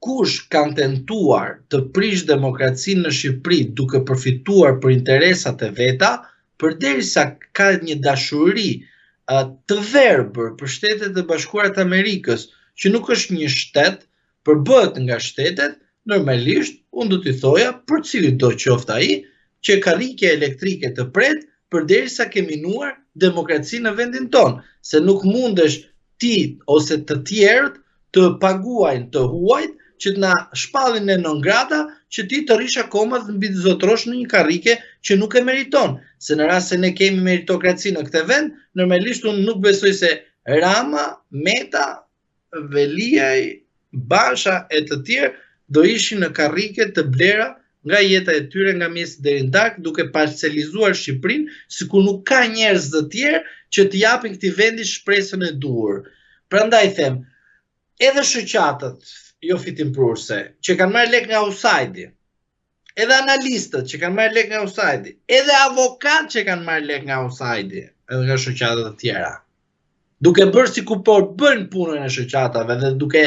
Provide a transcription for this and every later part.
Kush kanë tentuar të prishë demokracinë në Shqipëri duke përfituar për interesat e veta, përderisa ka një dashuri të verbër për Shtetet e Bashkuara të Amerikës, që nuk është një shtet, përbëhet nga shtetet, normalisht unë do t'i thoja për cilido qoftë ai, që karrikja elektrike të pret përderisa ke minuar demokracinë në vendin tonë, se nuk mundesh ti ose të tjerët të paguajnë të huajt që të na shpallin ne non grata që ti të rrish akoma dhe mbi të zotërosh në një karrike që nuk e meriton. Se në rast se ne kemi meritokraci në këtë vend, normalisht unë nuk besoj se Rama, Meta, Veliaj, Basha e të tjerë do ishin në karrike të blera nga jeta e tyre nga mëngjesi deri në darkë duke parcelizuar Shqipërinë sikur nuk ka njerëz të tjerë që t'i japin këtij vendi shpresën e duhur. Prandaj them, edhe shoqatat jo fitimprurëse që kanë marrë lekë nga USAID-i, edhe analistët që kanë marrë lekë nga USAID-i, edhe avokatë që kanë marrë lekë nga USAID-i, edhe nga shoqatat e tjera. Duke bërë sikur po bëjnë punën e shoqatave dhe duke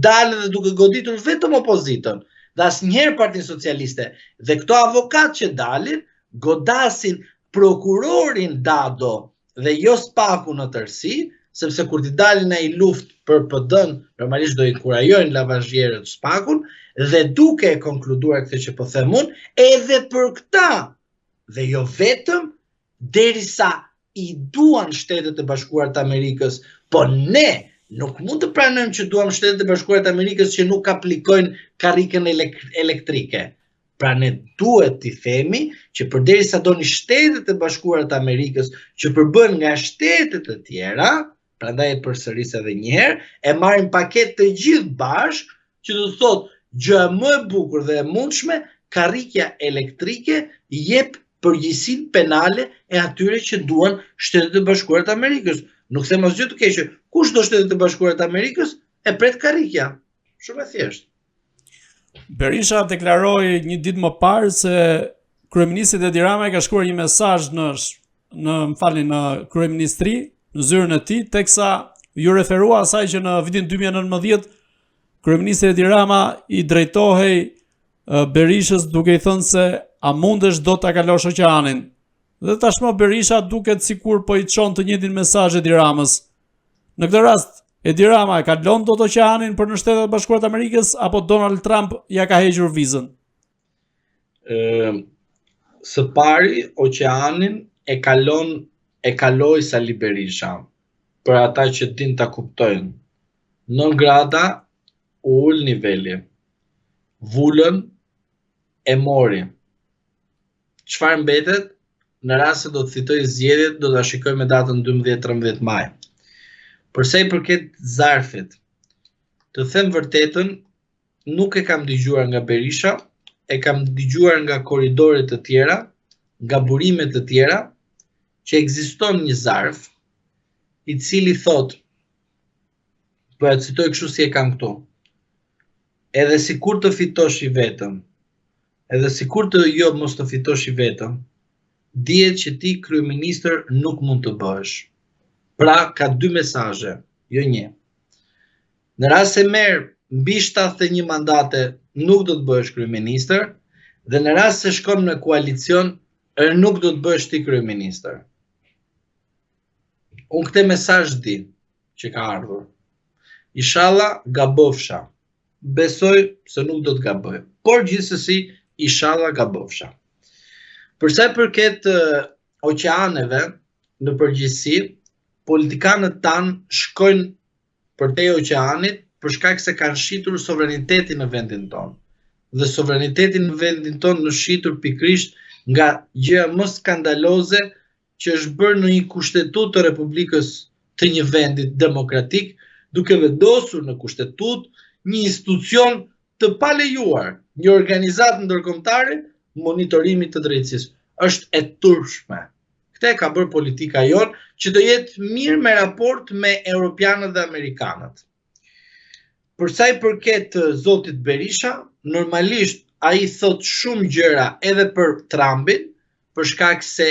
dalë dhe duke goditur vetëm opozitën dhe asnjëherë Partinë Socialiste. Dhe këto avokatë që dalin godasin prokurorin Dado dhe jo SPAK-u në tërësi, sepse kur t'i dalin ai luftë për PD-n, normalisht do inkurajojnë lavazhierët SPAK-un dhe duke e konkluduar këtë që po them unë, edhe për këta dhe jo vetëm derisa i duan Shtetet e Bashkuara të Amerikës, po ne nuk mund të pranojmë që duam Shtetet e Bashkuara të Amerikës që nuk aplikojnë karriken elektrike. Pra ne duhet t'i themi që përderisa doni Shtetet e Bashkuara të Amerikës që përbëhen nga shtete të tjera, prandaj e përsëris edhe një herë, e marrim paketë të gjithë bashkë, që do të thotë gjëja më e bukur dhe e mundshme, karrikja elektrike jep përgjegjësinë penale e atyre që duan Shtetet e Bashkuara të Amerikës. Nuk them asgjë të keqe. Kush do Shtetet e Bashkuara të Amerikës, e pret karrikja. Shumë e thjeshtë. Berisha deklaroi një ditë më parë se kryeministrit Edi Rama i ka shkuar një mesazh në në më falni në kryeministri, në zyrën e tij, teksa iu referua asaj që në vitin 2019 kryeministri Edi Rama i drejtohej Berishës duke i thënë se a mundesh dot ta kalosh oqeanin. Dhe tashmë Berisha duket sikur po i çon të njëjtin mesazh Edi Ramës. Në këtë rast, Edi Rama e kalon dot oqeanin për në Shtetet e Bashkuara të Amerikës apo Donald Trump ia ka hequr vizën? Ë së pari oqeanin e kalon e kaloi Sali Berisha. Për ata që din ta kuptojnë. Non grata u ul niveli. Vulën e mori. Çfarë mbetet? Në rast se do të fitojë zgjedhjet, do ta shikojmë me datën 12-13 maj. Për sa i përket zarfit, të them vërtetën, nuk e kam dëgjuar nga Berisha, e kam dëgjuar nga korridore të tjera, nga burime të tjera, që ekziston një zarf i cili thotë po e citoj kështu si e kam këtu. Edhe sikur të fitosh i vetëm, Edhe sikur të jo mos të fitosh i vetëm, dihet që ti kryeministër nuk mund të bëhesh. Pra ka dy mesazhe, jo një. Në rast se merr mbi 71 mandate, nuk do të bëhesh kryeministër dhe në rast se shkon në koalicion, nuk do të bëhesh ti kryeministër. Unë këtë mesazh di që ka ardhur. Ishalla gabofsha. Besoj se nuk do të gaboj, por gjithsesi ishalla gabofsha. Për sa i përket oqeaneve, në përgjithësi, politikanët tanë shkojnë përtej oqeanit për shkak se kanë shitur sovranitetin në vendin tonë. Dhe sovraniteti në vendin tonë është shitur pikërisht nga gjëja më skandaloze që është bërë në një kushtetutë të Republikës të një vendit demokratik, duke vendosur në kushtetutë një institucion të palejuar, një organizatë ndërkombëtare monitorimi të drejtësisë. Është e turpshme. Këtë e ka bërë politika jonë që të jetë mirë me raport me europianët dhe amerikanët. Për sa i përket zotit Berisha, normalisht ai thotë shumë gjëra edhe për Trumpin, për shkak se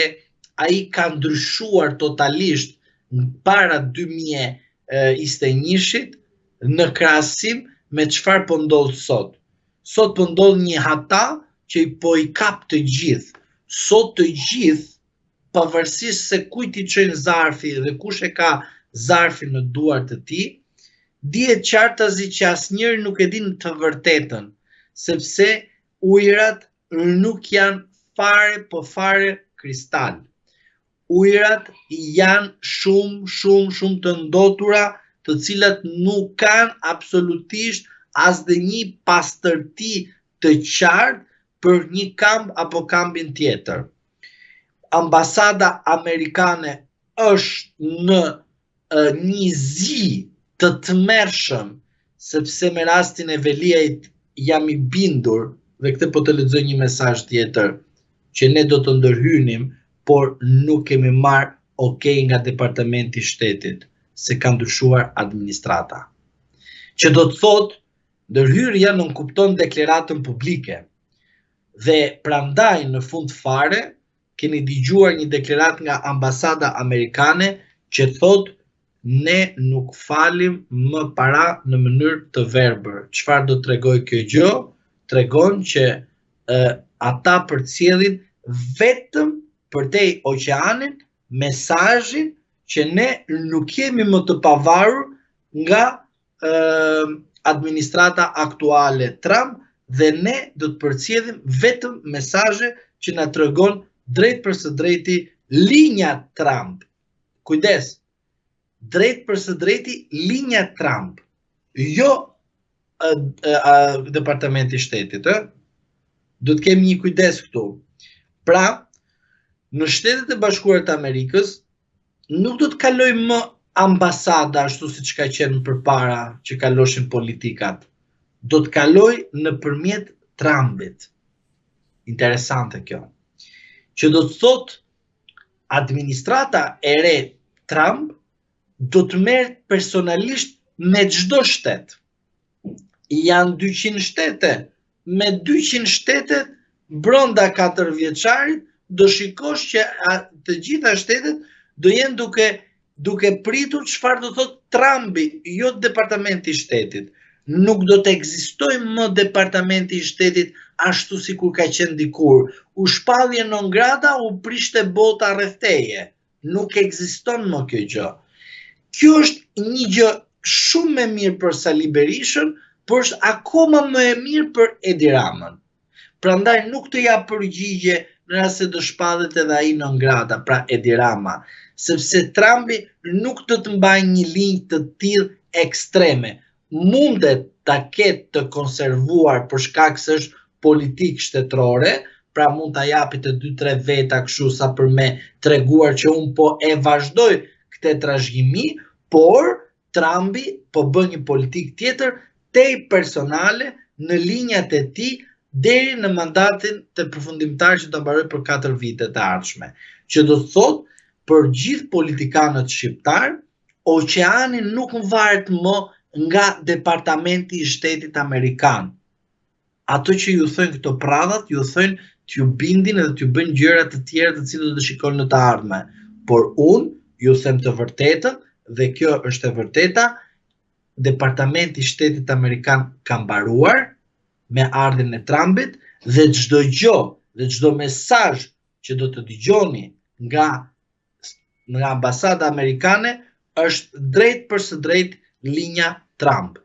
ai ka ndryshuar totalisht para 2021-shit në krahasim me çfarë po ndodh sot. Sot po ndodh një hata që po i kap të gjithë. Sot të gjithë, pavarësisht se kujt i çojnë zarfi dhe kush e ka zarfin në duar të tij, dihet qartazi që asnjëri nuk e din të vërtetën, sepse ujërat nuk janë fare po fare kristal. Ujërat janë shumë shumë shumë të ndotura, të cilat nuk kanë absolutisht as dhe një pastërti të qartë për një kamp apo kampin tjetër. Ambasada amerikane është në një zi të tmerrshëm, sepse me rastin e Veliajt jam i bindur, dhe këtë po të lexoj një mesazh tjetër, që ne do të ndërhynim, por nuk kemi marrë ok nga Departamenti i Shtetit, se ka ndryshuar administrata. Që do të thotë, ndërhyrja nënkupton deklaratën publike. Dhe prandaj në fund fare keni dëgjuar një deklaratë nga ambasada amerikane që thotë ne nuk falim më para në mënyrë të verbër. Çfarë do të tregojë kjo gjë? Tregon që e, ata përcjellin vetëm përtej oqeanit mesazhin që ne nuk jemi më të pavarur nga administrata aktuale Trump dhe ne do të përcjellim vetëm mesazhe që na tregon drejt për së drejti linja Trump. Kujdes, drejt për së drejti linja Trump, jo a, a, Departamenti i Shtetit, ë? Do të kemi një kujdes këtu. Pra, në Shtetet e Bashkuara të Amerikës nuk do të kalojë më ambasada ashtu siç ka qenë përpara që kaloshin politikat. Do të kalojë nëpërmjet Trumpit. Interesante kjo. Që do të thotë administrata e re Trump do të merret personalisht me çdo shtet. Janë 200 shtete, me 200 shtetet brenda 4 vjeçarit do shikosh që të gjitha shtetet do jenë duke duke pritur çfarë do thotë Trumpi, jo Departamenti i Shtetit. Nuk do të ekzistojë më Departamenti i Shtetit ashtu sikur ka qenë dikur. U shpallje non grata, u prishte bota rreth teje. Nuk ekziston më kjo gjë. Kjo është një gjë shumë e mirë për Sali Berishën, por është akoma më e mirë për Edi Ramën. Prandaj nuk të jap përgjigje në rast se do shpallet edhe ai non grata, pra Edi Rama, sepse Trumpi nuk do të mbajë një linjë të tillë ekstreme. Mundet ta ketë të konservuar për shkak se është politikë shtetërore, pra mund ta japi të 2-3 veta kështu sa për me treguar që unë po e vazhdoj këtë trashëgimi, por Trumpi po bën një politikë tjetër tej personale në linjat e tij deri në mandatin të përfundimtar që do mbarojë për 4 vite të ardhshme. Që do të thotë për gjithë politikanët shqiptarë, oqeani nuk varet më nga Departamenti i Shtetit Amerikan. Ato që ju thojnë këto prrallat, ju thojnë t'ju bindin edhe t'ju bëjnë gjëra të tjera të cilat do të shikoni në të ardhme. Por unë ju them të vërtetën dhe kjo është e vërteta, Departamenti i Shtetit Amerikan ka mbaruar me ardhjen e Trumpit dhe çdo gjë dhe çdo mesazh që do të dëgjoni nga nga ambasada amerikane është drejt për së drejt linja Trump.